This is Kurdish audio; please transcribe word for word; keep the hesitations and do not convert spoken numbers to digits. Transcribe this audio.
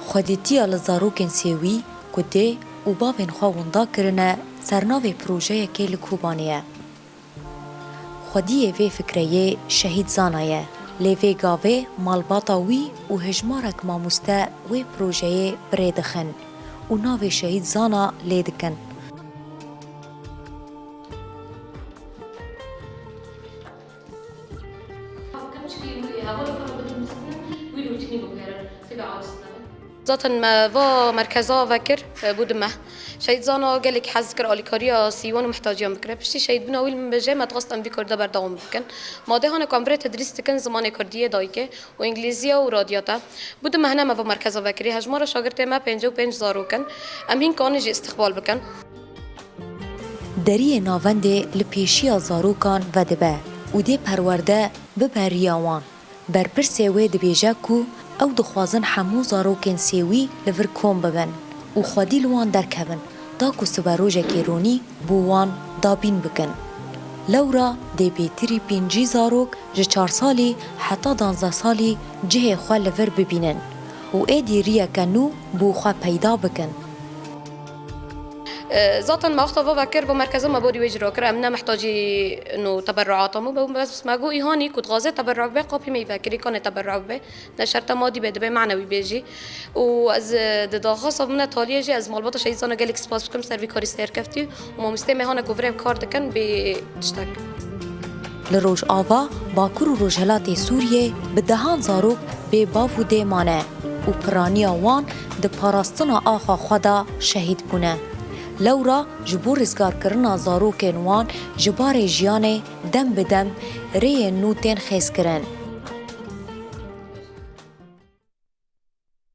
Xwedîtiya li zarokên sêwî ku dê û bavên xwe winda kirine ser navê projeyekê li Kobanê ye. Xwediyê vê fikreyê Şehîd Zana ye, lê vê gavê malbata wî û hejmarek mamoste wê projeyê bi rê dixin û navê Şehîd Zana lê dikin. Zaten me va merkeza vekir, e, bû di me. Şehîd Zana gelek hez dikir alîkariya sîwan û mihtaciyan bikire. Piştî şehîdbûna wî li min bêje, me dixwest em vî karî de berdewam bikin. Ma dê hane ku em virê tedrîs dikin zimanê kurdiyê dayikê û îngilîziya û radiyata. Bû di me hene me va merkeza vekirî. Hejmara şagirtê me pêncî û pênc zarok in. Em hîn kanî jî îstiqbal bikin. Deriyê navendê li pêşiya zarokan vedibe û dê perwerde bibe riya wan. Berpirsê wê dibêje ku ew dixwazin hemû zarokên sêwî li vir kom bibin û xwedî li wan derkevin, da ku siberojekê ronî bo wan dabîn bikin. Lewra dê bêtirî pêncî zarok ji çar salî heta danzdeh salî cihê xwe li vir bibînin û êdî riyeke nû bo xwe peyda bikin. E, zaten me wexta va vekir, va merkeza me borî wê cî rakir, em ne mihtacî no teberruata me bû, bes me got îhanî ku dixwaze teberru bibe, qapî me yî vekirî, kanê teberru bibe, ne şerta madî be, dibe manewî bê jî. Û ez, e, di daxwasa min e taliyê jî ez malbata Şehîd Zana gelek spas bikim ser vî karî serkeftî û mamostê me hane ku virê kar dikin bê tiştek. Li Rojava, Bakur û Rojhilatê Sûriyê bi dehan zarok bê bav û dê mane û piraniya wan di parastina axa xwe de şehîd bûne. Lewra ji bo rizgarkirina zarokên wan ji barê jiyanê dem bi dem rêyên nû tên xêzkirin.